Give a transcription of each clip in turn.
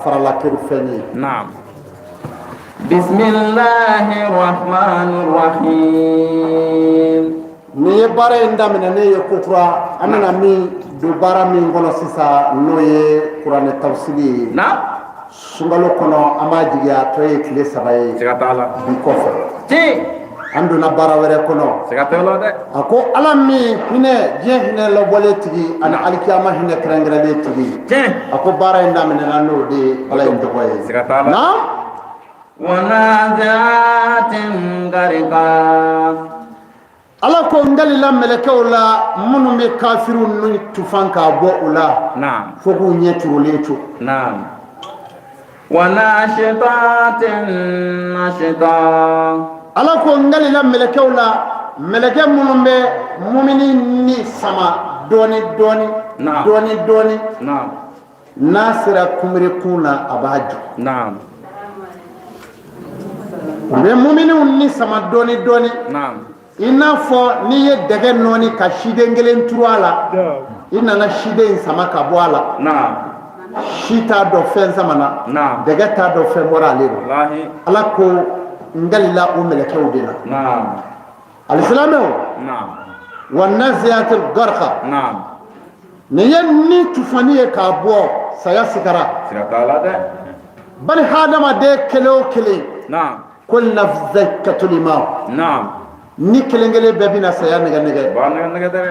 Farala kiri fɛn ye. Naam. Bisimilahi rahmani rahim. Nin ye baara in daminɛ ne ye kokura, an bɛna min don baara min kɔnɔ sisan, n'o ye kuranɛ tafsiri ye. Naam. Sunkalo kɔnɔ, an b'a jigi a tɔ ye tile 3 ye. Siga t'a la. Bi kɔfɛ, Tiɲɛ. an donna baara wɛrɛ kɔnɔ. Siga t'a la dɛ. A ko Ala min hinɛ, diɲɛ hinɛ lɔbɔlen tigi ani alikiyama hinɛ kɛrɛnkɛrɛnlen tigi, Tiɲɛ. a ko baara in daminɛna n'o de ye, Ala in tɔgɔ ye. Siga t'a la. Naam. Wanaziati garika. Ala ko n kalila mɛlɛkɛw la minnu bɛ kafiriw ni tufan k'a bɔ u la Naam. fo k'u ɲɛ curulen to. Naam. Wanashitati nashita. Ala ko n kalila mɛlɛkɛw la, mɛlɛkɛ minnu bɛ mumini ni sama dɔɔni dɔɔni, Naam. dɔɔni dɔɔni, Naam. n'a sera kunberekun na, a b'a jɔ. Naam. U bɛ muminiw ni sama dɔɔni dɔɔni, Naam. i n'a fɔ n'i ye dɛgɛ nɔɔni ka siden kelen turu a la, i nana siden in sama ka bɔ a la. Naam. Si t'a dɔn fɛn samana, Naam. dɛgɛ t'a dɔn fɛn bɔra ale rɔ. Wallahi. Ala ko n kalila o mɛlɛkɛw de la. Naam. Alisilamɛw, Naam. wa naziatil garqa, Naam. nin ye ni tufani ye k'a bɔ saya sigara. Siga t'a la dɛ. Bani hadamaden kelen o kelen, Naam. kullu nafsin zaikatul maut, Naam. ni kelen kelen bɛɛ bɛna saya nɛgɛ nɛgɛ. Ba nɛgɛ nɛgɛ dɛ.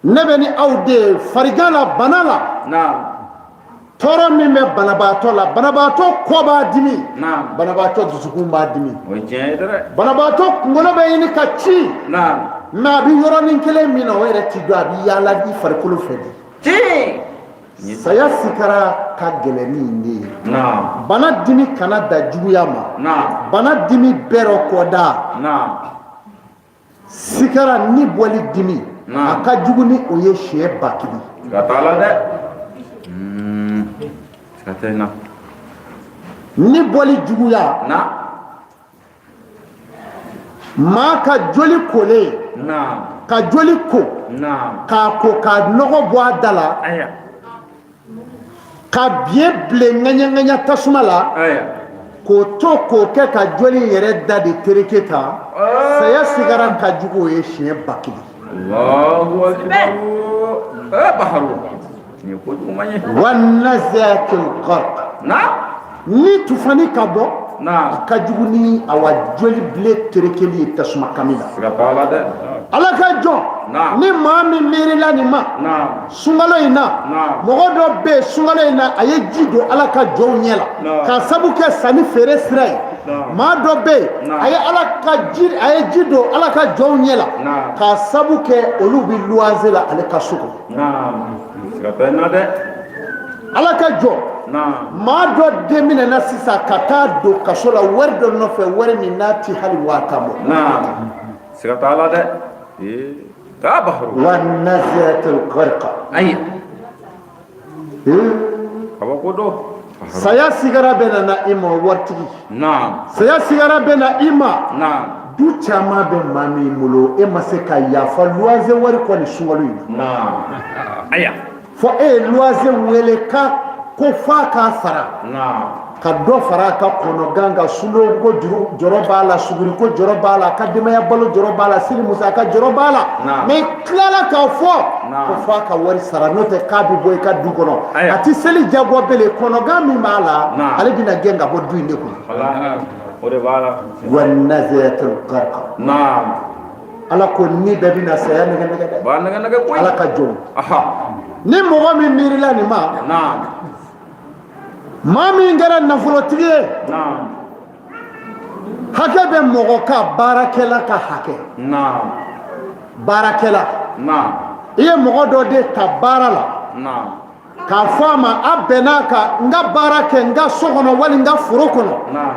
Ne bɛ ni aw de ye farigan la, bana la, Naam. tɔɔrɔ min bɛ banabaatɔ la, banabaatɔ kɔ b'a dimi, Naam. banabaatɔ dusukun b'a dimi, O ye tiɲɛ ye dɛ. banabaatɔ kunkolo bɛ ɲini ka ci, Naam. mais a bɛ yɔrɔnin kelen min na, o yɛrɛ ti dɔn, a bɛ yaala i farikolo fɛ de. Tiɲɛ. Saya sikara ka gɛlɛn ni nin de ye. Naam. Bana dimi kana da juguya ma. Naam. Bana dimi bɛɛ rɔ kɔda. Naam. Sikara ni bɔli dimi, Naam. a ka jugu ni o ye siɲɛ 10,000. Siga t'a la dɛ. Siga tɛ n na. Ni bɔli juguya, Naam. maa ka joli kolen, Naam. ka joli ko, Naam. k'a ko ka nɔgɔ bɔ a da la, Aya. ka biɲɛ bilen ŋaɲa ŋaɲa tasuma la, Aya. k'o to k'o kɛ ka joli in yɛrɛ da de tereke tan, saya sigara ka jugu o ye siɲɛ 10,000. Allahu akbar. Eh, baharu. Nin ye kojugu man ye. Wa naziatil gharq, Naam. ni tufani ka bɔ, Naam. a ka jugu ni awa joli bilen terekeli ye tasuma kami la. Siga t'a la dɛ. Ala ka jɔn, Naam. ni maa min miirila nin ma Naam. sunkalo in na, Naam. mɔgɔ dɔ bɛ yen, sunkalo in na, a ye ji don Ala ka jɔnw ɲɛ la Naam. k'a sabu kɛ sanni feere sira ye. Naam. Maa dɔ bɛ yen, Naam. a ye Ala ka ji, a ye ji don Ala ka jɔnw ɲɛ la Naam. k'a sabu kɛ olu bɛ luwanze la ale ka so kɔnɔ. Naam. Siga tɛ n na dɛ. Ala ka jɔ, Naam. maa dɔ den minɛna sisan ka taa don kaso la wari dɔ nɔfɛ, wari min n'a ti hali 50,000 bɔ. Naam. Siga t'a la dɛ. Eh. Ah, baharu. Wa naziatil gharqa. Ayi. Eh, Kabako don. saya sigara bɛ na i ma, waritigi. Naam. Saya sigara bɛ na i ma, Naam. du caman bɛ maa min bolo, e ma se ka yafa luwanze wari kɔ ni sunkalo in na. Naam. Aya. Fɔ e ye luwanze wele ka ko f'a k'a sara, Naam. ka dɔ fara a ka kɔnɔgan kan, sulo ko juru jɔrɔ b'a la, suguri ko jɔrɔ b'a la, a ka denbaya balo jɔrɔ b'a la, seli musaka jɔrɔ b'a la, Naam. mais tilala k'a fɔ Naam. ko f'a ka wari sara, n'o tɛ k'a bɛ bɔ i ka du kɔnɔ. Ayiwa. A ti seli jagoya bele, kɔnɔgan min b'a la, Naam. ale bɛna gɛn ka bɔ du in de kɔnɔ. Wallahi. O de b'a la. Wa naziatil gharqa. Naam. Ala ko ni bɛɛ bɛna saya nɛgɛ nɛgɛ dɛ. Ba nɛgɛ nɛgɛ koyi. Ala ka jɔn, Aha. ni mɔgɔ min miirila nin ma, Naam. maa min kɛra nafolotigi ye, Naam. hakɛ bɛ mɔgɔ ka baarakɛla ka hakɛ, Naam. baarakɛla, Naam. i ye mɔgɔ dɔ de ta baara la, Naam. k'a fɔ a ma a bɛn'a kan n ka baara kɛ n ka so kɔnɔ wali n ka foro kɔnɔ, Naam.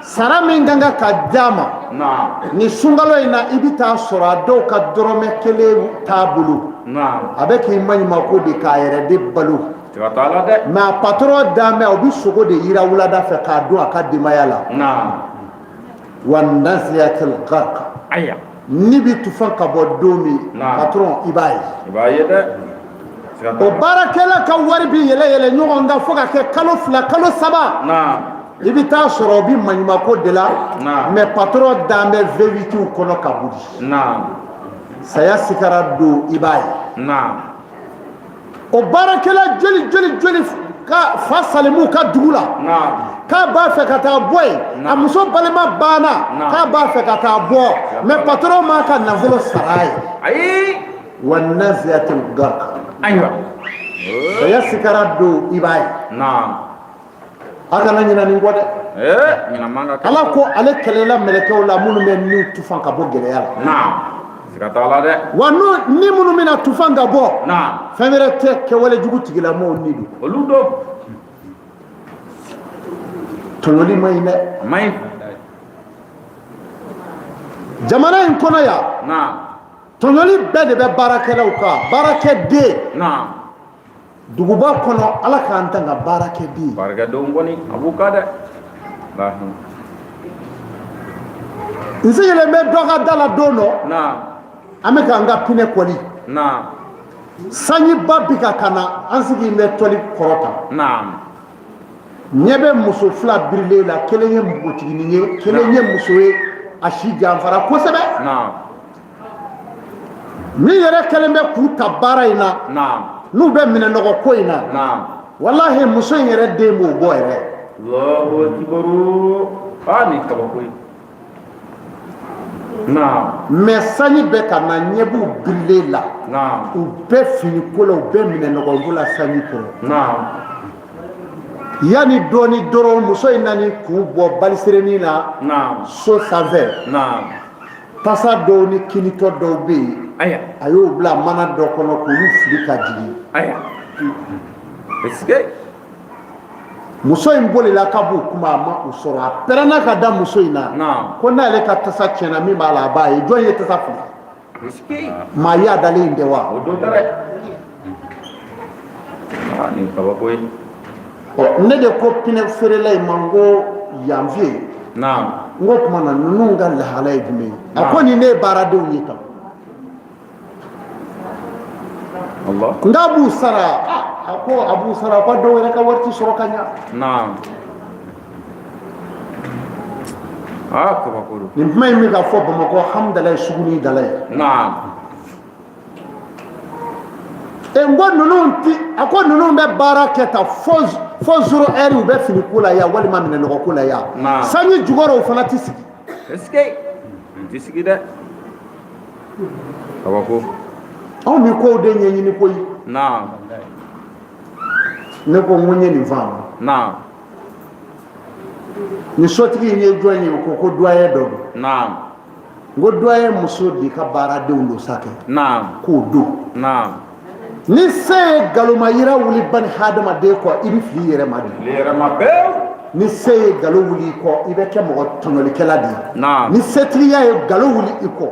sara min ka kan ka d'a ma Naam. nin sunkalo in na, i bɛ taa sɔrɔ a dɔw ka dɔrɔmɛ kelen t'a bolo. Naam. A bɛ k'i maɲumanko de k'a yɛrɛ de balo. Siga t'a la dɛ. Mais a patron dan bɛ, o bɛ sogo de yira wulada fɛ k'a dun a ka denbaya la. Naam. Wa naziatil gharq, Aya. ni bɛ tufan ka bɔ don min, Naam. patron, i b'a ye. I b'a ye dɛ. O baarakɛla ka wari bi yɛlɛ yɛlɛ ɲɔgɔn kan fo ka kɛ kalo 2, kalo 3. I bɛ taa sɔrɔ o bi maɲumako de la, mais patron dan bɛ V8 kɔnɔ ka boli. Saya sikara don, i b'a ye. O baarakɛla joli joli joli ka fa salimu ka dugu la k'a b'a fɛ ka taa bɔ yen, a muso balima banna k'a b'a fɛ ka taa bɔ, mais patron m'a ka nafolo sara a ye. Ayi. Wa naziatil garq. Ayiwa. Saya sikara don, i b'a ye. A kana ɲinɛ nin kɔ dɛ. Ee, ɲinɛ man ka kɛ. Ala ko ale kɛlɛla mɛlɛkɛw la minnu bɛ niw tufan ka bɔ gɛlɛya la. Siga t'a la dɛ. Wa n'u ni minnu bɛna tufan ka bɔ, fɛn wɛrɛ tɛ, kɛwale jugu tigilamɔgɔw ni don. Olu don. Tɔɲɔli man ɲi dɛ. A man ɲi. Jamana in kɔnɔ yan, tɔɲɔli bɛɛ de bɛ baarakɛlaw kan, baarakɛden. Duguba kɔnɔ, Ala k'an tanga baarakɛden. Baarakɛdenw kɔni, a b'u kan dɛ. N sigilen bɛ dɔ ka da la don dɔ. An bɛ k'an ka pinɛ kɔli. Sanjiba bi ka na, an sigilen bɛ tɔli kɔrɔ tan. Ɲɛ bɛ muso 2 birilen la, kelen ye npogotiginin ye, kelen ye muso ye, a si janfara kosɛbɛ. Min yɛrɛ kɛlen bɛ k'u ta baara in na, n'u bɛ minɛnɔgɔ ko in na, walahi, muso in yɛrɛ den b'o bɔ yɛrɛ. Allahu akbar. Aa, nin kabako ye. Mais sanji bɛ ka na, ɲɛ b'u birilen la. U bɛɛ fini ko la, u bɛɛ minɛnɔgɔ ko la sanji kɔrɔ. Yanni dɔɔni dɔrɔn, muso in nani kun bɔ baliserenin na so sanfɛ. Tasa dɔw ni kinitɔ dɔw bɛ yen, a y'o bila mana dɔ kɔnɔ k'olu fili ka jigin. Est-ce que Muso in bolila ka b'u kuma, a ma u sɔrɔ. A pɛrɛnna ka da muso in na ko n'ale ka tasa tiɲɛna, min b'a la, a b'a ye. Jɔn ye tasa fili? Est-ce que Maa y'a dalen in tɛ wa? O don tɛ dɛ. Aa, nin kabako ye. Ɔ, ne de ko pinɛ feerela in ma, n ko yan fɛ yen, n ko tuma na ninnu ka lahala ye jumɛn ye? A ko nin ne ye baaradenw ye tan. Allah. N k'a b'u sara? A ko a b'u sara, ko dɔw yɛrɛ ka wari ti sɔrɔ ka ɲa. Aa, kabako don. Nin kuma in bɛ ka fɔ Bamakɔ Hamudalaye suguni dala ye. E, n ko ninnu ti, a ko ninnu bɛ baara kɛ tan fo 0 heure, u bɛ fini ko la yan walima minɛnɔgɔ ko la yan. Sanji jukɔrɔ, u fana ti sigi. Est-ce que n ti sigi dɛ. Kabako. Anw bɛ kow de ɲɛɲini koyi. Ne ko n ko n ye nin faamu. Nin sotigi in ye jɔn ye? O ko ko doyen dɔ don. N ko doyen muso de ka baaradenw don sa kɛ. K'o don. Ni se ye galomayira wuli bani hadamaden kɔ, i bɛ fili i yɛrɛ ma de. Fili yɛrɛ ma pewu. Ni se ye galo wuli i kɔ, i bɛ kɛ mɔgɔ tɔɲɔlikɛla de ye. Ni setigiya ye galo wuli i kɔ.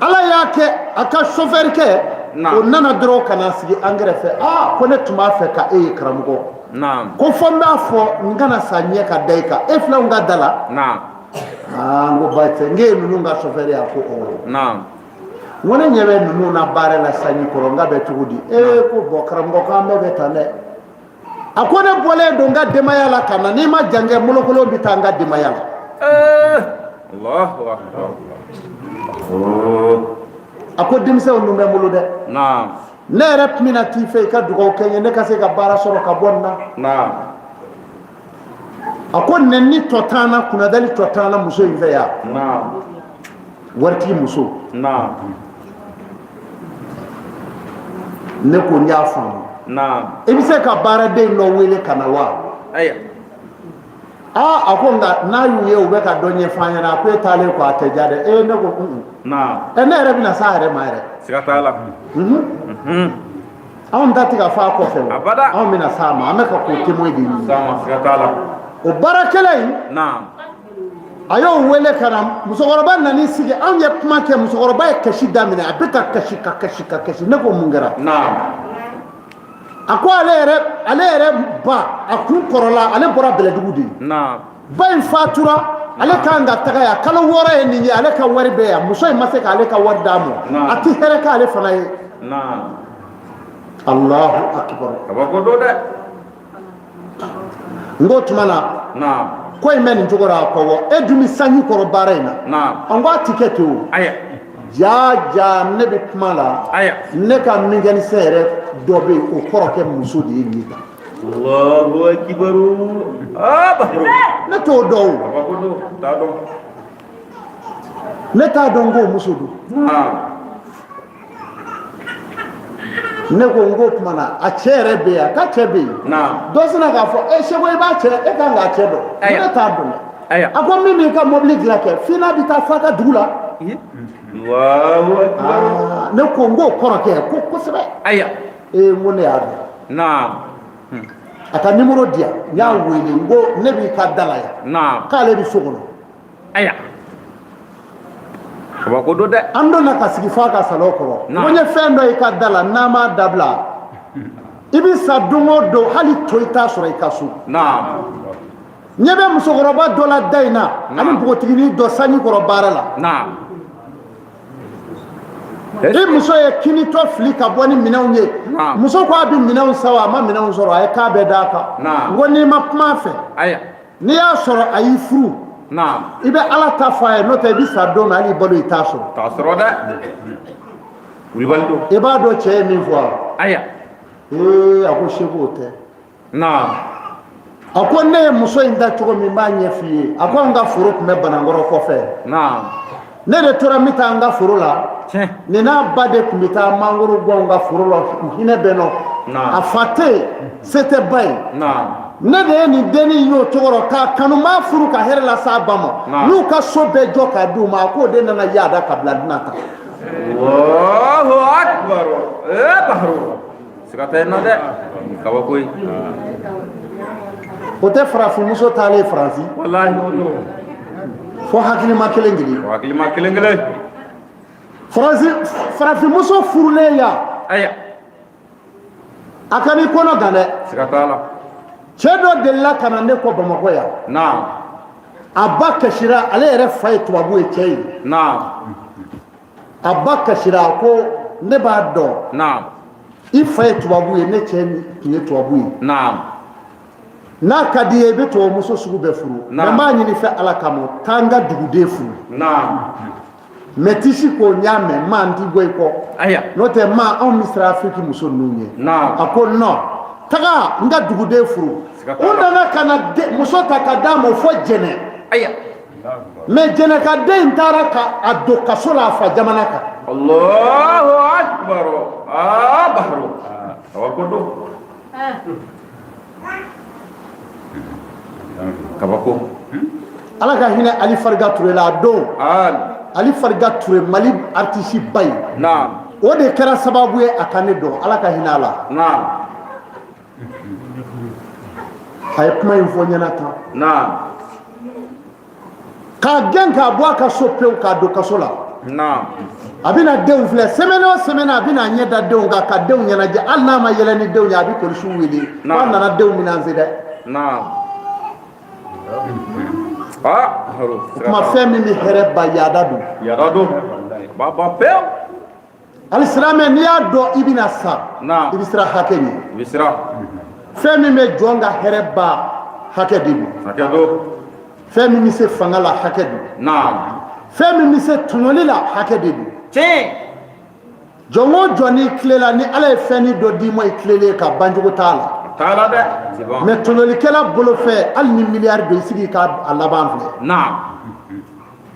Ala y'a kɛ a ka chauffeur kɛ, o nana dɔrɔn ka na sigi an kɛrɛfɛ. Aa, ko ne tun b'a fɛ ka e ye, karamɔgɔ. Ko fɔ n b'a fɔ n kana sa ɲɛ ka da i kan, e filɛ n ka da la. Aa, n ko baasi tɛ. N k'e ye ninnu ka chauffeur ye? A ko ɔwɔ. N ko ne ɲɛ bɛ ninnu na baara la sanji kɔrɔ, n k'a bɛ cogo di? Ee, ko bɔn karamɔgɔ, k'an bɛɛ bɛ tan dɛ. A ko ne bɔlen don n ka denbaya la ka na, n'i ma jan kɛ, bolokolon bɛ taa n ka denbaya la. Allahu akbar. Oh. A ko denmisɛnw dun bɛ n bolo dɛ. Ne yɛrɛ tun bɛna t'i fɛ i ka dugawu kɛ n ye, ne ka se ka baara sɔrɔ ka bɔ nin na. A ko nɛni tɔ t'an na, kunnadali tɔ t'an na muso in fɛ yan. Waritigi muso. Ne ko n y'a faamu. I bɛ se ka baaraden dɔ wele ka na wa? Ayiwa. Aa, a ko nka n'a y'u ye, u bɛ ka dɔ ɲɛfɔ an ɲɛna, a ko e taalen kɔ, a tɛ diya dɛ. Ee, ne ko un. Ɛ, ne yɛrɛ bɛna s'a yɛrɛ ma yɛrɛ. Siga t'a la. Anw ta tɛ ka fɔ a kɔfɛ o. Abada. Anw bɛna s'a ma, an bɛ ka k'o témoin de ɲini. S'a ma, siga t'a la. O baarakɛla in, a y'o wele ka na. Musokɔrɔba nan'i sigi, anw ye kuma kɛ, musokɔrɔba ye kasi daminɛ, a bɛ ka kasi, ka kasi, ka kasi. Ne ko mun kɛra? A ko ale yɛrɛ ba, a kun kɔrɔla, ale bɔra Bɛlɛdugu de ye. Ba in fatura, ale kan ka taga yan, kalo 6 ye nin ye, ale ka wari bɛ yan, muso in ma se k'ale ka wari d'a ma, a ti hɛrɛ k'ale fana ye. Naam. Allahu akbar. Kabako don dɛ. N ko tuma na. Naam. Ko in bɛ nin cogo la kɔwɔ, e dun bɛ sanji kɔrɔ baara in na. Naam. An ko a ti kɛ ten o. Aya. Jaa jaa, ne bɛ kuma la. Aya. Ne ka mécanicien yɛrɛ dɔ bɛ yen, o kɔrɔkɛ muso de ye nin ye tan. Allahu akbar. Ah, Bahru. Ne t'o dɔn o. Kabako don, t'a dɔn. Ne t'a dɔn k'o muso don. Naam. Ne ko, n ko tuma na, a cɛ yɛrɛ bɛ yan? K'a cɛ bɛ yen. Naam. Dɔ sina k'a fɔ, e Seko, i b'a cɛ, e kan k'a cɛ dɔn. Ayiwa. Ne t'a dɔn dɛ. Ayiwa. A ko min b'i ka mobili dilan kɛ, f'i n'a bɛ taa f'a ka dugu la. Allahu akbar. Aa, ne ko, n k'o kɔrɔkɛ ko kosɛbɛ. Aya. Ee, n ko ne y'a dɔn. Naam. A ka numéro di yan, n y'a wele, n ko ne b'i ka da la yan. Naam. K'ale bɛ so kɔnɔ. Aya. Kabako don dɛ. An donna ka sigi f'a ka salon kɔrɔ. N ko n ye fɛn dɔ i ka da la, n'an m'a dabila, i bɛ sa don o don, hali to i t'a sɔrɔ i ka so. Naam. Ɲɛ bɛ musokɔrɔba dɔ la da in na ani npogotiginin dɔ sanji kɔrɔ baara la. Naam. I muso ye kinitɔ fili ka bɔ ni minɛnw ye. Naam. Muso ko a bɛ minɛnw san wa, a ma minɛnw sɔrɔ, a ye k'a bɛɛ d'a kan. Naam. N ko n'i ma kuma a fɛ, Aya. n'i y'a sɔrɔ a y'i furu, Naam. i bɛ Ala ta fɔ a ye, n'o tɛ i bɛ sa don min, hali i balo i t'a sɔrɔ. T'a sɔrɔ dɛ. Wulibali don. I b'a dɔn cɛ ye min fɔ wa? Aya. Ee, a ko Seko, o tɛ. Naam. A ko ne ye muso in da cogo min, n b'a ɲɛf'i ye. A ko an ka foro tun bɛ Banankɔrɔ kɔfɛ. Naam. Ne de tora n bɛ taa n ka foro la. Tiɲɛ. Nin n'a ba de tun bɛ taa mangoro gɔn ka foro la, u hinɛ bɛ nɔ. Naam. A fa tɛ yen, se tɛ ba ye. Naam. Ne de ye nin dennin y'o cogo rɔ k'a kanu, n b'a furu ka hɛrɛ las'a ba ma. Naam. N'u ka so bɛɛ jɔ k'a di u ma, a k'o de nana yaada ka bila dunan ta. Allahu akbar. Eh, Bahru. Siga tɛ n na dɛ. Kabako ye. O tɛ farafinmuso taalen Faransi. Walahi o don. Fo hakilima kelen kelen. O hakilima kelen kelen. Faransi farafinmuso furulen yan. Aya. A ka n'i kɔnɔ gan dɛ. Siga t'a la. Cɛ dɔ delila ka na ne kɔ Bamakɔ yan. Naam. A ba kasira, ale yɛrɛ fa ye tubabu ye, cɛ ye. Naam. A ba kasira, a ko ne b'a dɔn. Naam. I fa ye tubabu ye, ne cɛ tun ye tubabu ye. Naam. N'a ka di i ye, i bɛ tubabumuso sugu bɛɛ furu. Naam. Mais n b'a ɲini fɛ Ala kama, taa n ka duguden furu. Naam. Mɛ tisi ko n y'a mɛn, maa n ti bɔ i kɔ. Aya. N'o tɛ, maa anw bɛ siran Afiriki muso ninnu ɲɛ. Naam. A ko non, taga n ka duguden furu. Siga t'a U la. nana ka na muso ta ka d'a ma fo Jɛnɛ. Aya. Mais Jɛnɛ ka den in taara ka a don kaso la a fa jamana kan. Allahu akbar. Ah, Bahru. Kabako don. Kabako. Ala ka hinɛ Ali Fariga Ture la a don. Ah, Ali Fariga Ture, Mali artiste ba ye. Naam. O de kɛra sababu ye a ka ne dɔn, Ala ka hinɛ a la. Naam. A ye kuma in fɔ n ɲɛna tan. Naam. K'a gɛn k'a bɔ a ka so pewu, k'a don kaso la. Naam. A bɛna denw filɛ semaine o semaine, a bɛna ɲɛ da denw kan ka denw ɲɛnajɛ. Hali n'a ma yɛlɛ ni denw ye, a bɛ polisiw wele Naam. k'a nana denw menacer dɛ. Naam. Ah, Bahru. O tuma, fɛn min bɛ hɛrɛ ba, yaada don. Yaada don. Ba ba pewu. Hali silamɛ, n'i y'a dɔn i bɛna sa, Naam. i bɛ siran hakɛ ɲɛ. I bɛ siran. Fɛn min bɛ jɔn ka hɛrɛ ba, hakɛ de don. Hakɛ don. Fɛn min bɛ se fanga la, hakɛ don. Naam. Fɛn min bɛ se tɔɲɔli la, hakɛ de don. Tiɲɛ. Jɔn o jɔn n'i tilela, ni Ala ye fɛnnin dɔ d'i ma, i tilelen ka banjugu t'a la. T'a la dɛ. C'est bon. Mais tɔɲɔlikɛla bolo fɛ, hali ni miliyari don, i sigi k'a a laban filɛ. Naam.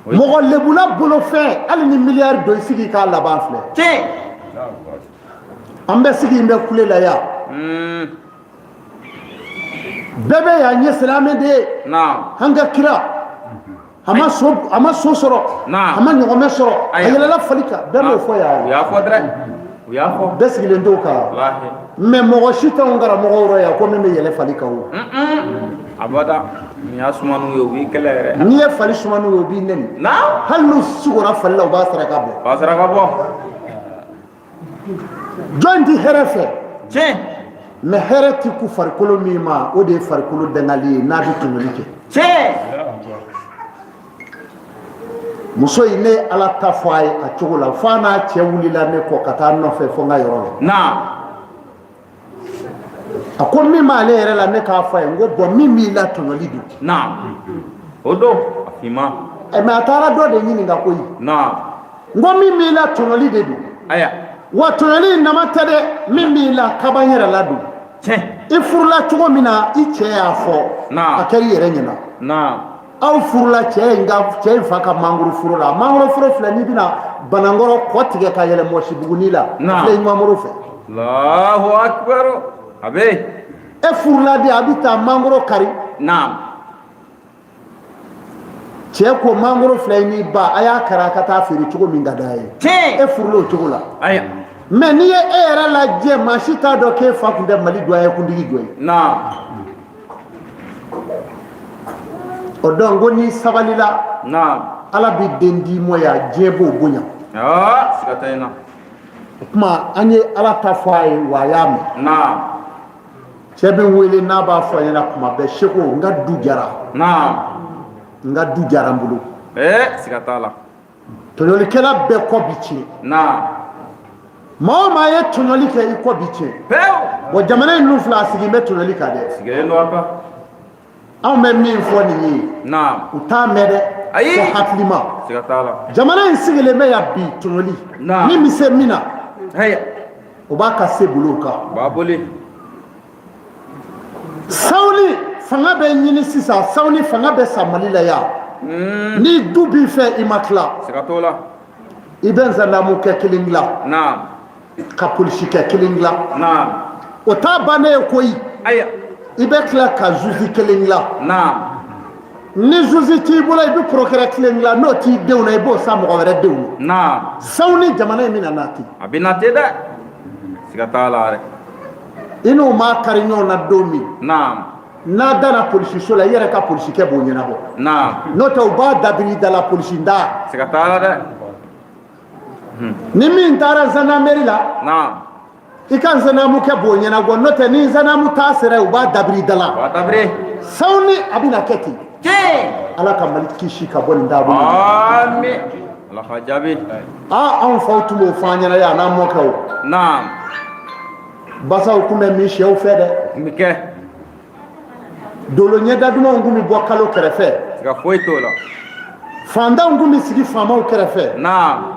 Oui. Mɔgɔ lebula bolo fɛ, hali ni miliyari don, i sigi k'a laban filɛ. Tiɲɛ. An bɛ sigi in bɛ kule la yan. Bɛɛ bɛ yan, ye silamɛ de ye. Naam. An ka kira a ma so, a ma so sɔrɔ. Naam. A ma ɲɔgɔmɛ sɔrɔ, a Ayiwa. yɛlɛla fali kan, bɛɛ m'o fɔ U yan. y'a fɔ dɛ. U y'a fɔ. Bɛɛ sigilen t'o kan. Walahi. Mais mɔgɔ si t'anw karamɔgɔw rɔ yan ko min bɛ yɛlɛ fali kan o. Abada. N'i y'a suma n'u ye, u b'i kɛlɛ yɛrɛ. N'i ye fali suma n'u ye, u b'i nɛni. Naam. Hali n'u sugora fali la, u b'a saraka bɔ. B'a saraka bɔ. Jɔn ti hɛrɛ fɛ? Tiɲɛ. Mais hɛrɛ ti ku farikolo min ma, o de ye farikolo dangali ye n'a bɛ tɔɲɔli kɛ. Tiɲɛ. Muso in, ne ye Ala ta fɔ a ye a cogo la, fo a n'a cɛ wulila ne kɔ ka taa nɔfɛ fo n ka yɔrɔ la. A ko min b'ale yɛrɛ la, ne k'a fɔ a ye. N ko bon, min b'i la, tɔɲɔli don. Naam, o don a finma. Ɛ, mais a taara dɔ de ɲininka koyi. N ko min b'i la, tɔɲɔli de don. Aya. Wa tɔɲɔli in nama tɛ dɛ, min b'i la, kaba yɛrɛ la don. Tiɲɛ. I furula cogo min na, i cɛ y'a fɔ. A kɛra i yɛrɛ ɲɛna. Aw furula cɛ in ka, cɛ in fa ka mangoro foro la. Mangoro foro filɛ, n'i bɛna Banankɔrɔ kɔ tigɛ ka yɛlɛ Mɔsibuguni la, filɛ ɲumanmoro fɛ. Allahu akbar, a bɛ. E furula de, a bɛ taa mangoro kari. Cɛ ko mangoro filɛ, i n'i ba a y'a kari, a ka taa feere cogo min ka d'a ye. E furula o cogo la. Aya. Mais n'i ye e yɛrɛ lajɛ, maa si t'a dɔn k'e fa tun tɛ Mali doyen kuntigi dɔ ye. O donc, ko n'i sabalila, Ala bɛ den d'i ma yan, diɲɛ b'o bonya. Aa, siga tɛ n na. O tuma, an ye Ala ta fɔ a ye, wa a y'a mɛn. Cɛ bɛ n wele n'a b'a fɔ a ɲɛna kuma bɛɛ: "Seko, n ka du jara." N ka du jara n bolo. Ee, siga t'a la. Tɔɲɔlikɛla bɛɛ kɔ bi tiɲɛ. Maa o maa ye tɔɲɔli kɛ, i kɔ bi tiɲɛ. Pewu. Bon, jamana in ninnu filɛ, a sigilen bɛ tɔɲɔli kan dɛ. Sigilen don a kan. Anw bɛ min fɔ nin ye, u t'a mɛn dɛ. Ayi. Ko hakilima. Siga t'a la. Jamana in sigilen bɛ yan bi tɔɲɔli. Min bɛ se min na, haya, o b'a ka se bolo o kan. B'a boli. Sawuni fanga bɛ ɲini sisan, sawuni fanga bɛ sa Mali la yan. Ni du b'i fɛ, i ma tila. Siga t'o la. I bɛ zandamu kɛ kelen dilan, ka polisi kɛ kelen dilan. O t'a bannen ye koyi. Aya. I bɛ tila ka juge kelen dilan. Ni juge t'i bolo, i bɛ procureur kelen dilan. N'o t'i denw na, i b'o sa mɔgɔ wɛrɛ denw na. Sawuni jamana in bɛna na ten. A bɛ na ten dɛ, siga t'a la dɛ. I n'o maa kari ɲɔgɔn na don min, n'a danna polisiso la, i yɛrɛ ka polisikɛ b'o ɲɛnabɔ. N'o tɛ, u b'a dabiri da la, polisi da. Siga t'a la dɛ. Ni min taara gendarmerie la, i ka gendarme kɛ b'o ɲɛnabɔ. N'o tɛ, ni gendarme ta sera, u b'a dabiri da la. U b'a dabiri. Sawuni a bɛna kɛ ten. Ala ka Mali kisi ka bɔ nin taabolo ma. Amin, Ala ka jaabi. Aa, anw faw tun b'o fɔ an ɲɛna yan, n'an mɔkɛw. Basaw tun bɛ min sɛw fɛ dɛ. N bɛ kɛ. Dolo ɲɛda dumanw tun bɛ bɔ kalo kɛrɛfɛ. Siga foyi t'o la. Fantanw tun bɛ sigi faamaw kɛrɛfɛ.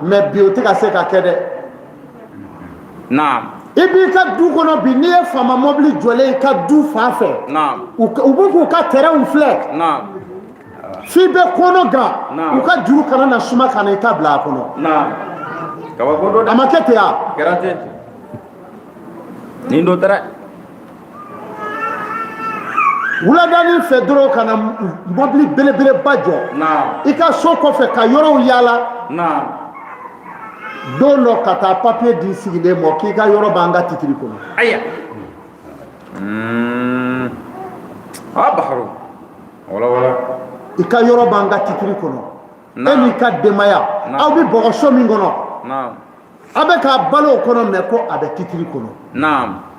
Mais bi, o tɛ ka se ka kɛ dɛ. I b'i ka du kɔnɔ bi, n'i ye faama mɔbili jɔlen i ka du fan fɛ, u b'u k'u ka terrainw filɛ, f'i bɛ kɔnɔ gan, u ka juru kana na suma ka na i ta bila a kɔnɔ. Kabako don dɛ. A ma kɛ ten wa? Kɛra ten, nin don tɛ dɛ. Wuladanin fɛ dɔrɔn, ka na mɔbili belebeleba jɔ i ka so kɔfɛ, ka yɔrɔw yaala. Don dɔ, ka taa papiye di sigilen ma k'i ka yɔrɔ b'an ka titiri kɔnɔ. Aya, a Baharu, wala wala. I ka yɔrɔ b'an ka titiri kɔnɔ, e n'i ka denbaya, aw bɛ bɔgɔso min kɔnɔ, aw bɛ k'a balo o kɔnɔ, mais ko a bɛ titiri kɔnɔ.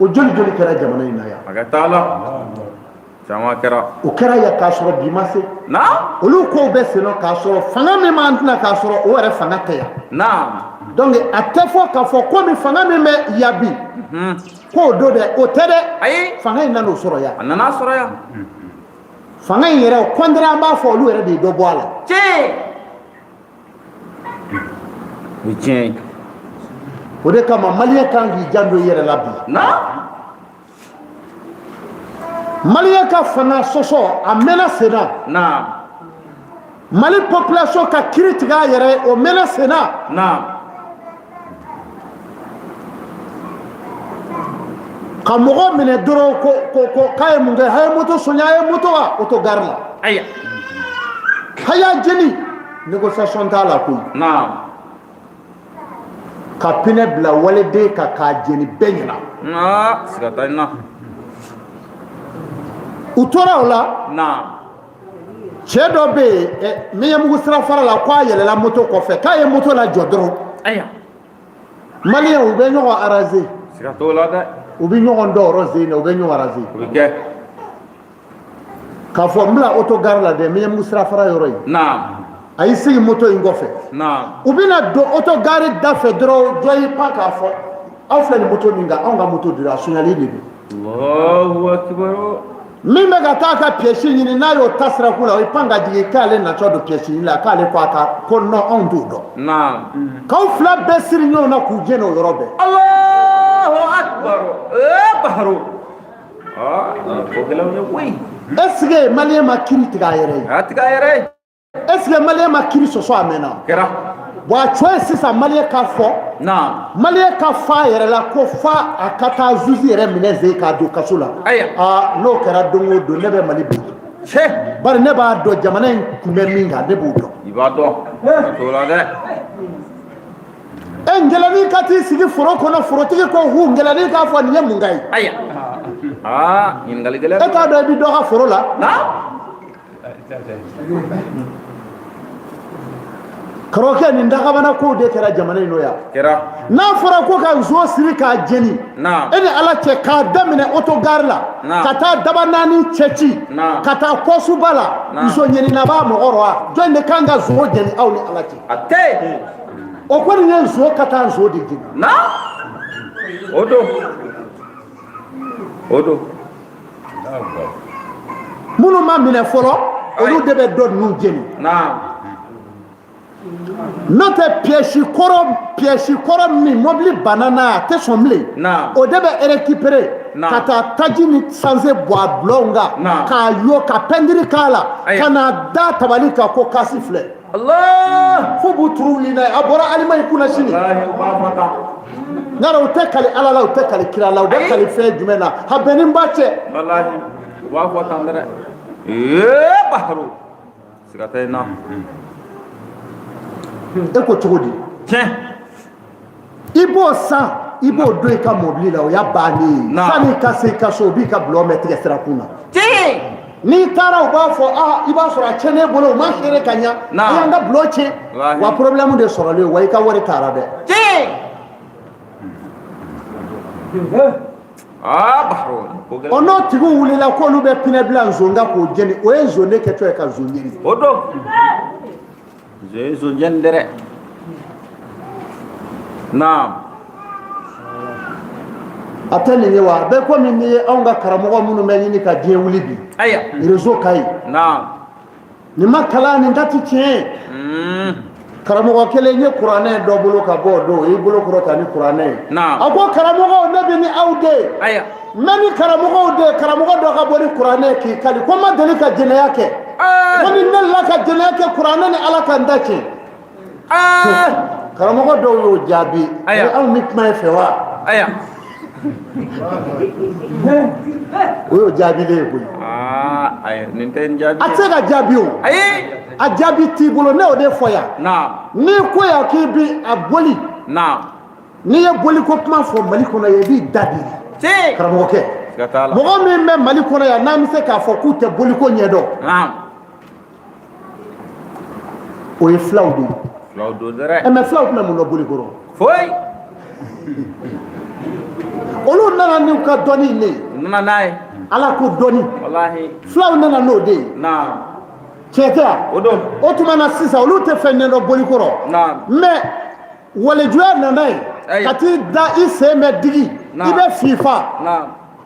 O joli joli kɛra jamana in na yan? A ka t'a la, caman kɛra. O kɛra yan k'a sɔrɔ bi ma se. Olu kow bɛ sen k'a sɔrɔ fanga min b'an tɛna, k'a sɔrɔ o yɛrɛ fanga tɛ yan. Donc a tɛ fɔ k'a fɔ komi fanga min bɛ yan bi, k'o don dɛ, o tɛ dɛ. Ayi. Fanga in nan'o sɔrɔ yan. A nana sɔrɔ yan. Fanga in yɛrɛ, au contraire, an b'a fɔ olu yɛrɛ de ye dɔ bɔ a la. Tiɲɛ, o ye tiɲɛ ye. O de kama, maliyɛn kan k'i janto i yɛrɛ la bi. Maliyɛn ka fanga sɔsɔ, a mɛnna sen na. Mali population ka kiri tigɛ a yɛrɛ ye, o mɛnna sen na. Ka mɔgɔ minɛ dɔrɔn ko k'a ye mun kɛ? A ye moto sonya, a ye moto wa oto gare la. Aya. A y'a jeni, négociation t'a la koyi. Ka pinɛ bila waleden kan k'a jeni bɛɛ ɲɛna. Aa, siga t'a na. U tora o la. Cɛ dɔ bɛ yen Miɲanbugu sirafara la, k'a yɛlɛla moto kɔfɛ, k'a ye moto lajɔ dɔrɔn. Aya. Maliyɛn, u bɛ ɲɔgɔn araze. Siga t'o la dɛ. U bɛ ɲɔgɔn dɔn yɔrɔ zen na, u bɛ ɲɔgɔn araze. O bɛ kɛ. K'a fɔ n bila oto gare la dɛ, Miɲanbugu sirafara yɔrɔ in. A y'i sigi moto in kɔfɛ. U bɛna don otogari da fɛ dɔrɔn, dɔ y'i pan k'a fɔ: aw filɛ nin moto min kan, anw ka moto dira, a sonyali de don. Allahu akbar. Min bɛ ka taa a ka pièce ɲini, n'a y'o ta sirakun la, o y'i pan ka jigin k'ale natɔ don pièce ɲini la, k'ale ko a ka ko non, anw t'o dɔn. K'aw fila bɛɛ siri ɲɔgɔn na k'u jeni o yɔrɔ bɛɛ. Allahu akbar. Ee Baharo. Aa, ko gɛlɛnw ye koyi. Est ce que malien ma kiri tigɛ a yɛrɛ ye? A tigɛ a yɛrɛ ye. Est ce que malien ma kiri sɔsɔ a mɛnna? Kɛra. Bon, a cɔ ye sisan malien ka fɔ. Malien ka fɔ a yɛrɛ la ko fa a ka taa zuzi yɛrɛ minɛ ze k'a don kaso la. Ayiwa. Aa, n'o kɛra don o don, ne bɛ Mali bi. Cɛ. Bari ne b'a dɔn jamana in kun bɛ min kan, ne b'o dɔn. I b'a dɔn. A t'o la dɛ. E, ngɛlɛnin ka t'i sigi foro kɔnɔ, forotigi ko hu, ngɛlɛnin k'a fɔ nin ye mun ka ye? Ayiwa. Aa, ɲininkali gɛlɛn. E t'a dɔn i bɛ dɔ ka foro la. Karamɔgɔkɛ, nin dagabana kow de kɛra jamana in nɔ yan. Kɛra. N'a fɔra ko ka nson siri k'a jeni, e ni Ala cɛ, k'a daminɛ otogari la ka taa daba naani cɛci, ka taa kɔsuba la, nson ɲenina b'a mɔgɔ rɔ wa? Jɔn de kan ka nson jeni aw ni Ala cɛ? A tɛ yen. O kɔni ye nson ka taa nson de jeni. O don. O don. Minnu ma minɛ fɔlɔ, olu de bɛ dɔ ninnu jeni. N'o tɛ, pièce kɔrɔ min mobili banna n'a ye, a tɛ sɔn bilen, o de bɛ récupérer ka taa taji ni essence bɔ a bulonw kan, k'a yo, ka pɛntiri k'a la, ka na da tabali kan ko kasi filɛ. Allah. Fo b'u turu wuli n'a ye, a bɔra Alimaɲi kunna sini. Walahi, u b'a fɔ tan. Yala u tɛ kali Ala la, u tɛ kali kira la, u bɛ kali fɛn jumɛn na a bɛn ni n ba cɛ? Walahi, u b'a fɔ tan dɛrɛ. Ee Baharo. Siga tɛ n na. E ko cogo di? Tiɲɛ. I b'o san, i b'o don i ka mobili la, o y'a bannen ye. Sanni i ka se i ka so, o b'i ka bulon bɛɛ tigɛ sirakun na. N'i taara, u b'a fɔ aa, i b'a sɔrɔ a tiɲɛnen bolo, u ma feere ka ɲa, a y'an ka bulon tiɲɛ. Wa problème de sɔrɔlen, wa i ka wari taara dɛ. Aa Baharo. Ko gɛlɛn. O n'o tigiw wulila k'olu bɛ pinɛ bila nson kan k'o jeni, o ye nson de kɛtɔ ye ka nson jeni. O don. Nson ye nson jeni dɛrɛ. Naam. A tɛ nin ye wa? A bɛ komi n'i ye anw ka karamɔgɔ minnu bɛ ɲini ka diɲɛ wuli bi. Réseau ka ɲi. Nin ma kalan, nin ta ti tiɲɛ ye. Karamɔgɔ kelen ye kuranɛ dɔ bolo ka bɔ o don, o y'i bolo kɔrɔta ni kuranɛ ye. A ko karamɔgɔw, ne bɛ ni aw de ye. N bɛ ni karamɔgɔw de ye. Karamɔgɔ dɔ ka bɔ ni kuranɛ ye k'i kali ko n ma deli ka jɛnɛya kɛ. Ko ni ne delila ka jɛnɛya kɛ, kuranɛ ni Ala ka n da tiɲɛ. Karamɔgɔ dɔw y'o jaabi. Anw bɛ kuma e fɛ wa? O y'o jaabilen ye koyi. Ayi, nin tɛ n jaabi. A tɛ se ka jaabi o. Ayi. A jaabi t'i bolo, ne y'o de fɔ yan. N'i ko yan k'i bi a boli. N'i ye boliko kuma fɔ Mali kɔnɔ yan, i b'i da di. Karamɔgɔkɛ. Siga t'a la. Mɔgɔ min bɛ Mali kɔnɔ yan, n'an bɛ se k'a fɔ k'u tɛ boliko ɲɛdɔn, o ye filaw de ye. Filaw don dɛrɛ. Ɛ, mais filaw tun bɛ mun dɔn boliko rɔ? Foyi. Olu nana n'u ka dɔnni de ye. U nana n'a ye. Ala ko dɔnni. Walahi. Filaw nana n'o de ye. Tiɲɛ tɛ wa? O don. O tuma na sisan, olu tɛ fɛn ɲɛdɔn boliko rɔ. Mais walejuya nana yen. Ka t'i da i sen bɛ digi. I bɛ fifa.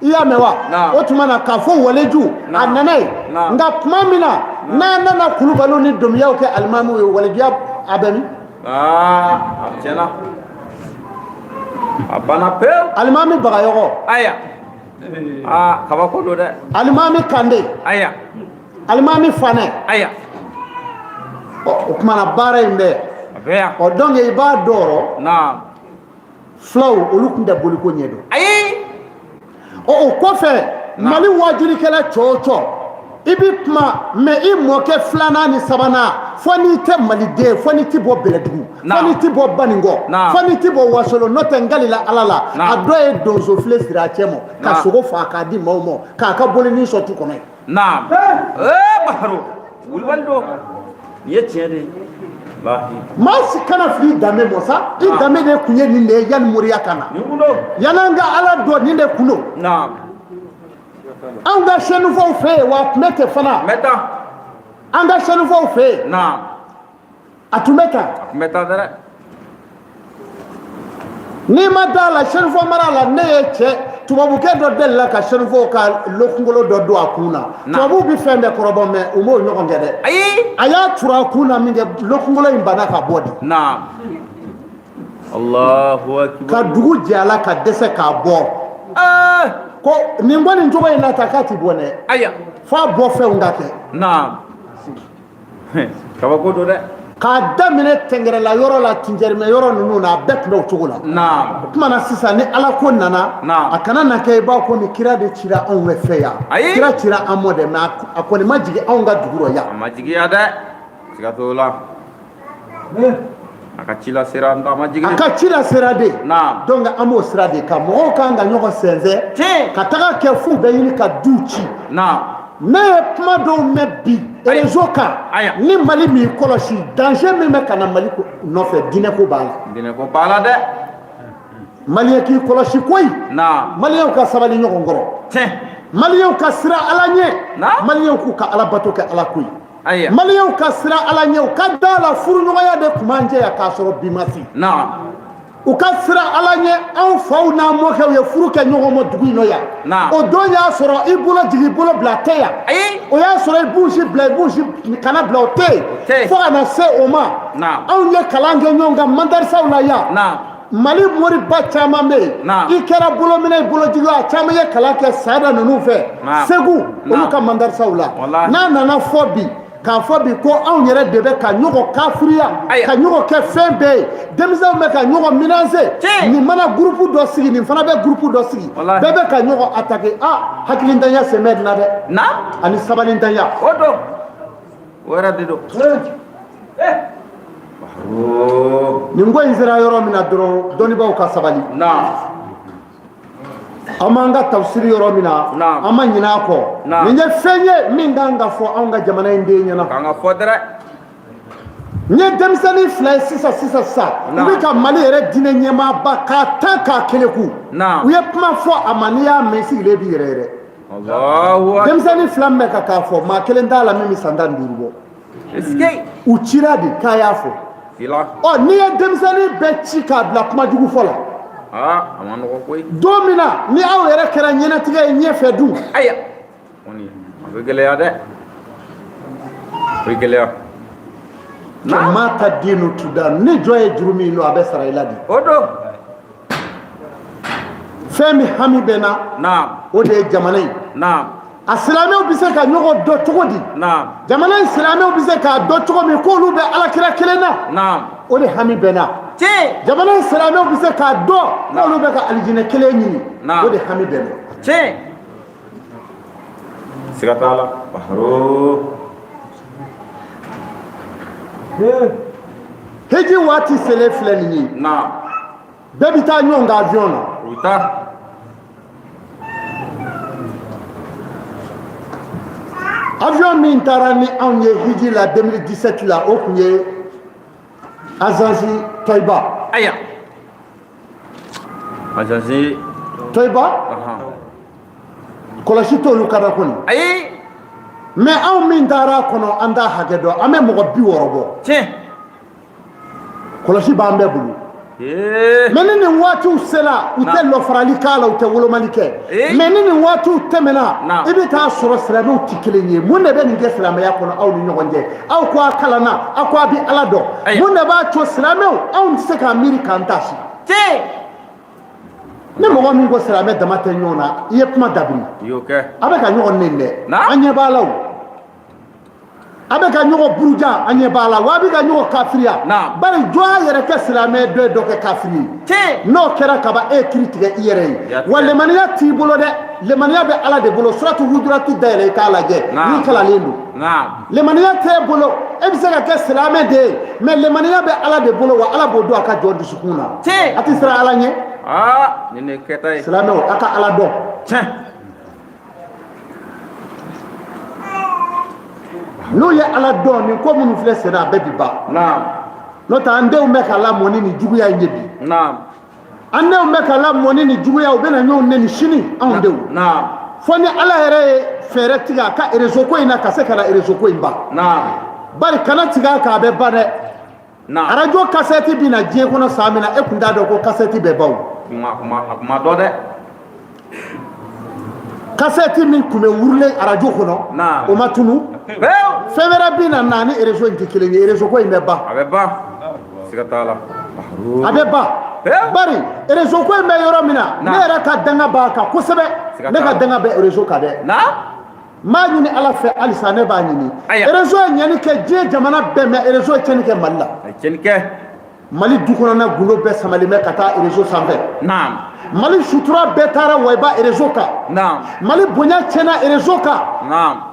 I y'a mɛn wa? O tuma na k'a fɔ waleju a nana yen. Nka tuma min na n'a nana kulubaliw ni domiyaw kɛ alimamiw ye, walejuya a bɛ min? Aa, a tiɲɛna. A banna pewu. Alimami Bagayɔgɔ. Aya. Aa, kabako don dɛ. Alimami Kande. Aya. Alimami Fanɛ. Aya. Ɔ, o tuma na baara in bɛ. A bɛ yan. Ɔ, donc i b'a dɔn rɔ. Filaw, olu tun tɛ boliko ɲɛdɔn. Ayi. Ɔ, o kɔfɛ, Mali wajulikɛla cɔ o cɔ, i bi kuma mais i mɔkɛ filanan ni sabanan, fo n'i tɛ maliden, fo n'i ti bɔ Bɛlɛdugu, fo n'i ti bɔ Baninkɔ, fo n'i ti bɔ Wasolo, n'o tɛ n kalila Ala la, a dɔ ye donsofilen siri a cɛ ma ka sogo faa k'a di maaw ma k'a ka bolinin sɔn tu kɔnɔ yen. Naam. Ee Baharo, wulibali don. Nin ye tiɲɛ de ye. Walahi. Maa si kana fili i danbe mɔ sa, i danbe de kun ye nin de ye yanni moriya ka na. Nin kun don. Yan'an ka Ala dɔn, nin de kun don. Anw ka sɛnifaw fɛ yen, wa a tun bɛ ten fana. N bɛ taa. An ka sɛnifaw fɛ yen. A tun bɛ tan. A tun bɛ tan dɛ. N'i ma da la, Sɛnifɔ mara la, ne ye cɛ tubabukɛ dɔ delila ka Sɛnifɔw ka lokunkolo dɔ don a kun na. Tubabuw bɛ fɛn bɛɛ kɔrɔbɔ, mais u m'o ɲɔgɔn kɛ dɛ. Ayi. A y'a turu a kun na min kɛ, lokunkolo in banna ka bɔ de. Naam. Allahu akbar. Ka dugu jɛ a la ka dɛsɛ k'a bɔ. Ko nin bɔ nin cogo in na ta, k'a ti bɔ dɛ. Ayiwa. F'a bɔ fɛnw ka kɛ. Naam. Kabako don dɛ. K'a daminɛ tɛngɛrɛla yɔrɔ la, tinjɛrimɛ yɔrɔ ninnu na, a bɛɛ tun bɛ o cogo la. Naam. O tuma na sisan, ni ala ko nana, a kana na kɛ i b'a komi kira de cira anw fɛ yan. Ayi. Kira cira an mɔ dɛ, mais a kɔni ma jigin anw ka dugu rɔ yan. A ma jigin yan dɛ, siga t'o la. A ka ci la sera, a ma jigin. A ka ci la sera de. Naam. Donc an b'o sira de kan. Mɔgɔw kan ka ɲɔgɔn sɛnsɛn. Tiɲɛ. Ka taga kɛ f'u bɛ ɲini ka duw ci. Naam. Ne ye kuma dɔw mɛn bi réseau kan. Ayiwa. Ni Mali m'i kɔlɔsi, danger min bɛ ka na Mali nɔfɛ, diinɛ ko b'a la. Diinɛ ko b'a la dɛ. Maliyɛn k'i kɔlɔsi koyi. Naam. Maliyɛnw ka sabali ɲɔgɔn kɔrɔ. Tiɲɛ. Maliyɛnw ka siran Ala ɲɛ. Naam. Maliyɛnw k'u ka Ala bato kɛ Ala ko ye. Ayiwa. Maliyɛnw ka siran Ala ɲɛ, u ka da la furuɲɔgɔnya de tun b'an cɛ yan k'a sɔrɔ bi ma se. Naam. U ka siran Ala ɲɛ, anw faw n'an mɔkɛw ye furu kɛ ɲɔgɔn ma dugu in nɔ yan. Naam. O don y'a sɔrɔ i bolo jigin, i bolo bila tɛ yan. Ayi. O y'a sɔrɔ i buusi bila, i buusi kana bila, o tɛ yen. O tɛ yen. Fo ka na se o ma. Naam. Anw ye kalan kɛ ɲɔgɔn kan madarisaw la yan. Naam. Mali moriba caman bɛ yen. Naam. I kɛra bolominɛ, i bolojigi, a caman ye kalan kɛ sada ninnu fɛ. Naam. Segu, olu Naam. ka madarisaw la. Walahi. N'a nana fɔ bi, k'a fɔ bi ko anw yɛrɛ de bɛ ka ɲɔgɔn kafiriya, Ayiwa. ka ɲɔgɔn kɛ fɛn bɛɛ ye, denmisɛnw bɛ ka ɲɔgɔn menacer. Tiɲɛ. Nin mana groupe dɔ sigi, nin fana bɛ groupe dɔ sigi. Walahi. Bɛɛ bɛ ka ɲɔgɔn attaquer. Ah, hakilintanya sen bɛ nin na dɛ. Naam. Ani sabalintanya. O don. O yɛrɛ de don. Nin ko in sera yɔrɔ min na dɔrɔn, dɔnnibaaw ka sabali. Naam. An b'an ka tafsiri yɔrɔ min na, Naam. an ma ɲinɛ a kɔ. Naam. Nin ye fɛn ye min kan ka fɔ anw ka jamana in den ɲɛna. K'an ka fɔ dɛrɛ. N ye denmisɛnnin fila ye sisan sisan sisan, u Naam. bɛ ka Mali yɛrɛ diinɛ ɲɛmaaba k'a tan k'a keleku. Naam. U ye kuma fɔ a ma, n'i y'a mɛn, i sigilen b'i yɛrɛ yɛrɛ. Allahu akbar. Denmisɛnnin fila min bɛ ka k'a fɔ, maa kelen t'a la min bɛ san 15 bɔ. Est-ce que. U cira de k'a y'a fɔ. Fila. Ɔ, n'i ye denmisɛnnin bɛɛ ci k'a bila kuma jugu fɔ la, Aa, a ma nɔgɔ koyi. Don min na ni aw yɛrɛ kɛra ɲɛnatigɛ ye ɲɛfɛ dun? Ayiwa. Kɔni a bɛ gɛlɛya dɛ. A bɛ gɛlɛya. Maa ta den tuda ni jɔn ye juru min don, a bɛ sara i la de. O don. Fɛn min hami bɛ na, Naam. o de ye jamana in. Naam. A silamɛw bɛ se ka ɲɔgɔn dɔn cogo di? Naam. Jamana in silamɛw bɛ se k'a dɔn cogo min k'olu bɛ alakira kelen na? Naam. O de hami bɛ na. Tiɲɛ. Jamana in silamɛw bɛ se k'a dɔn k'olu bɛ ka alijinɛ kelen ɲini? Naam. O de hami bɛ na. Tiɲɛ. Siga t'a la. Baharo. Hiji waati selen filɛ nin ye. Naam. Bɛɛ bɛ taa ɲɔgɔn ka avion na. U bɛ taa. Avion min taara ni anw ye hiji la 2017 la, o tun ye agence Toyiba. Ayiwa. Agence. Toyiba. Kɔlɔsi t'olu ka da kɔni. Ayi. Mais anw min taara a kɔnɔ, an t'a hakɛ dɔn, an bɛ mɔgɔ 60 bɔ. Tiɲɛ. Kɔlɔsi b'an bɛɛ bolo. Mais ni nin waatiw sera, u tɛ lɔfarali k'a la, u tɛ wolomali kɛ. Mais ni nin waatiw tɛmɛna, i bɛ taa sɔrɔ silamɛw tɛ kelen ye. Mun de bɛ nin kɛ silamɛya kɔnɔ aw ni ɲɔgɔn cɛ? Aw ko a kalanna, aw ko a bɛ Ala dɔn, mun de b'a to silamɛw anw tɛ se k'an miiri k'an ta si? Ni mɔgɔ min ko silamɛ dama tɛ ɲɔgɔn na, i ye kuma dabiri. A bɛ ka ɲɔgɔn nɛni dɛ, an ɲɛ b'a la. O a bɛ ka ɲɔgɔn buruja, an ɲɛ b'a la wa. A bɛ ka ɲɔgɔn kafiriya. Bari jɔn y'a yɛrɛ kɛ silamɛ dɔ ye, dɔ kɛ kafiri ye? N'o kɛra kaban, e ye kiri tigɛ i yɛrɛ ye. Wa lemaniya t'i bolo dɛ, lemaniya bɛ Ala de bolo. Suratu Hujurati dayɛlɛ i k'a lajɛ n'i kalalen don. Lemaniya t'e bolo, e bɛ se ka kɛ silamɛ de ye, mais lemaniya bɛ Ala de bolo, wa Ala b'o don a ka jɔn dusukun na. A tɛ siran Ala ɲɛ. Nin de kɛta ye. Silamɛw, a ka Ala dɔn. N'u ye Ala dɔn, nin ko minnu filɛ senna, a bɛɛ bi ban. N'o tɛ, an denw bɛ ka lamɔ ni nin juguya in ye bi. An denw bɛ ka lamɔ ni nin juguya, u bɛna ɲɔgɔn nɛni sini, anw denw. Fo ni Ala yɛrɛ ye fɛɛrɛ tigɛ a ka réseau ko in na, ka se ka na réseau ko in ban. Bari kana tigɛ a kan, a bɛ ban dɛ. Arajo kasɛti bɛ na diɲɛ kɔnɔ san min na, e tun t'a dɔn ko kasɛti bɛ ban o. A kuma dɔn dɛ. Kasɛti min tun bɛ wurulen arajo kɔnɔ, o ma tunu. Fɛn wɛrɛ bɛ na na ni réseau in tɛ kelen ye. Réseau ko in bɛ ban. A bɛ ban, siga t'a la. A bɛ ban, bari réseau ko in bɛ yɔrɔ min na, ne yɛrɛ ka danga b'a kan kosɛbɛ. Ne ka danga bɛ réseau kan dɛ. N b'a ɲini Ala fɛ halisa, ne b'a ɲini. Réseau ye ɲɛni kɛ diɲɛ jamana bɛɛ, mais réseau ye tiɲɛni kɛ Mali la. A ye tiɲɛni kɛ. Mali du kɔnɔna gundo bɛɛ samalen bɛ ka taa réseau sanfɛ. Mali sutura bɛɛ taara wayiba réseau kan. Mali bonya tiɲɛna réseau kan.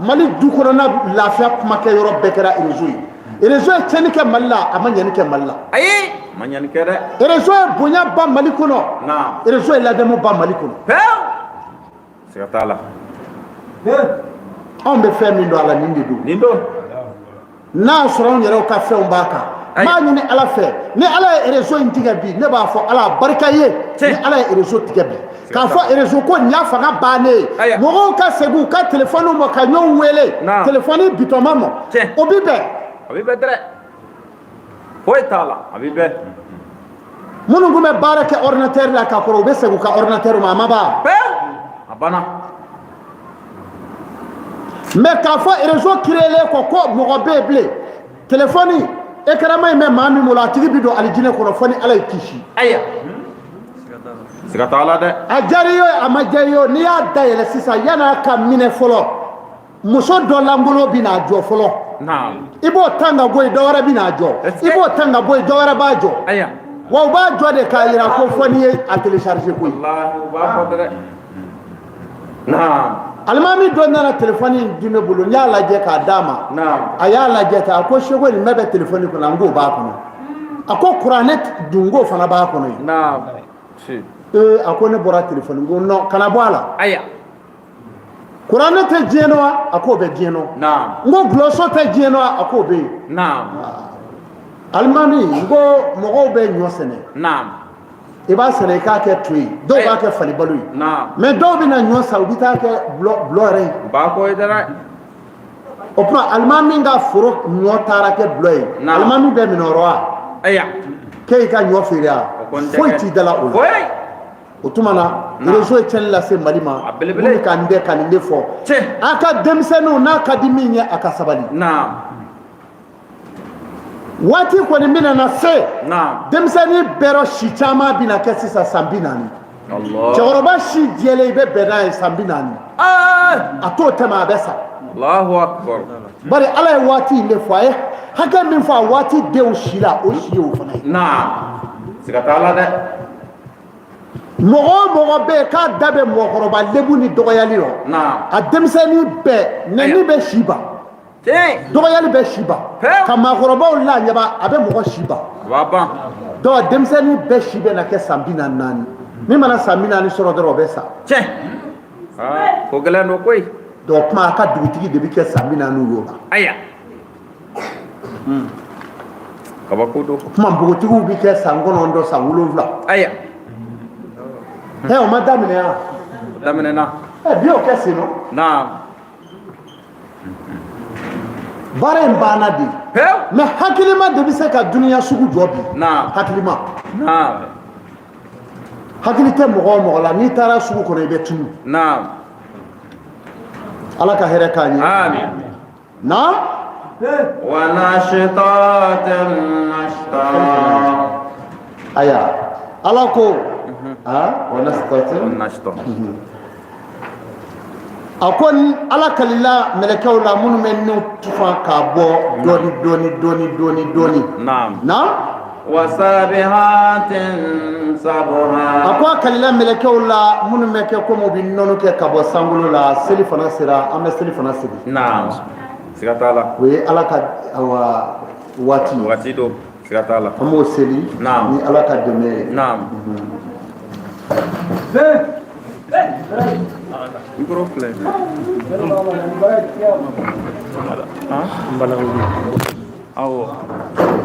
Mali du kɔnɔna lafiya kumakɛ yɔrɔ bɛɛ kɛra réseau ye. Réseau ye tiɲɛni kɛ Mali la, a ma ɲɛni kɛ Mali la. Ayi, a ma ɲɛni kɛ dɛ. Réseau ye bonya ban Mali kɔnɔ. Réseau ye ladamu ban Mali kɔnɔ. Pewu, siga t'a la. Anw bɛ fɛn min dɔn a la, nin de don. Nin don. N'a y'a sɔrɔ anw yɛrɛw ka fɛnw b'a kan, n b'a ɲini Ala fɛ, ni Ala ye réseau in tigɛ bi, ne b'a fɔ Ala barika ye. Ni Ala ye réseau tigɛ bi, k'a fɔ réseau ko nin y'a fanga bannen ye, mɔgɔw ka segin u ka telefɔniw ma ka ɲɔgɔn wele telefɔni bitɔnma ma, o bi bɛn. A bi bɛn dɛrɛ, foyi t'a la, a bi bɛn. Minnu tun bɛ baara kɛ ordinateur la ka kɔrɔ, u bɛ segin u ka ordinateur ma, a ma ban. A banna. Mais k'a fɔ réseau créelen kɔ ko mɔgɔ bɛ yen bilen, telefɔni écran in bɛ maa min bolo, a tigi bɛ don alijinɛ kɔnɔ fo ni Ala y'i kisi. Ayiwa, siga t'a la dɛ. A diyara i ye o, a ma diya i ye o, n'i y'a dayɛlɛ sisan, yan'a ka minɛ fɔlɔ, muso dɔ lankolon bɛ n'a jɔ fɔlɔ. I b'o tan ka bɔ yen, dɔ wɛrɛ bɛ n'a jɔ. I b'o tan ka bɔ yen, dɔ wɛrɛ b'a jɔ. Wa u b'a jɔ de k'a jira ko fo n'i ye a télécharger koyi. Alimami dɔ nana telefɔni in di ne bolo, n y'a lajɛ k'a d'a ma. A y'a lajɛ ten, a ko seko, nin bɛɛ bɛ telefɔni kɔnɔ. N k'o b'a kɔnɔ. A ko kuranɛ dun k'o fana b'a kɔnɔ yen. Ee, a ko ne bɔra telefɔni ko non, kana bɔ a la. Kuranɛ tɛ diɲɛ nɔ wa? A k'o bɛ diɲɛ nɔ. N ko gulɔso tɛ diɲɛ nɔ wa? A k'o bɛ yen. Alimami, n ko mɔgɔw bɛ ɲɔ sɛnɛ, i b'a sɛnɛ i k'a kɛ to ye, dɔw b'a kɛ falibalo ye, mais dɔw bɛ na ɲɔ san, u bɛ taa kɛ gulɔ yɛrɛ ye. O tuma alimami ka foro ɲɔ taara kɛ gulɔ ye, alimami bɛ minɛ o rɔ wa? K'e y'i ka ɲɔ feere wa? Foyi t'i da la o la. O tuma na réseau ye tiɲɛni lase Mali ma. Mun ka n dɛ ka nin de fɔ a ka denmisɛnninw, n'a ka di min ye, a ka sabali. Waati kɔni bɛna na se, denmisɛnnin bɛɛ rɔ si caman bɛna kɛ sisan san 40. Cɛkɔrɔba si jɛlen, i bɛ bɛn n'a ye san 40, a t'o tɛmɛ, a bɛ sa. Bari Ala ye waati in de fɔ, a ye hakɛ min fɔ a waati denw si la, o si ye o fana ye. Siga t'a la dɛ. Mɔgɔ o mɔgɔ bɛ yen k'a da bɛ mɔgɔkɔrɔba lebu ni dɔgɔyali rɔ, a denmisɛnnin bɛɛ nɛni bɛ si ban, dɔgɔyali bɛ si ban, ka maakɔrɔbaw laɲaba, a bɛ mɔgɔ si ban. Donc denmisɛnnin bɛɛ si bɛ na kɛ san 44. Min mana san 40 sɔrɔ dɔrɔn, o bɛ sa. Ko gɛlɛn don koyi. Donc kuma a ka dugutigi de bɛ kɛ san 40 y'o la. Ayiwa, kabako don. Kuma npogotigiw bɛ kɛ san 9, san 7. Ayiwa. Ɛ, o ma daminɛ yan? O daminɛna. Ɛ, bi o kɛ sen nɔ. Baara in banna de. Mais hakilima de bɛ se ka dunuya sugu jɔ bi. Hakilima. Hakili tɛ mɔgɔ o mɔgɔ la, n'i taara sugu kɔnɔ, i bɛ tunu. Ala ka hɛrɛ k'an ye. Naam. Aya, Ala ko wa a ko Ala kalila mɛlɛkɛw la minnu bɛ niw tufa k'a bɔ dɔɔni dɔɔni dɔɔni dɔɔni dɔɔni. Naam. A ko a kalila mɛlɛkɛw la minnu bɛ kɛ komi u bɛ nɔnɔ kɛ ka bɔ sankolo la. Seli fana sera, an bɛ seli fana seli. Siga t'a la. O ye Ala ka awa waati ye. Waati don, siga t'a la. An b'o seli ni Ala ka dɛmɛ ye. Micro filɛ. Awɔ,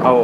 awɔ.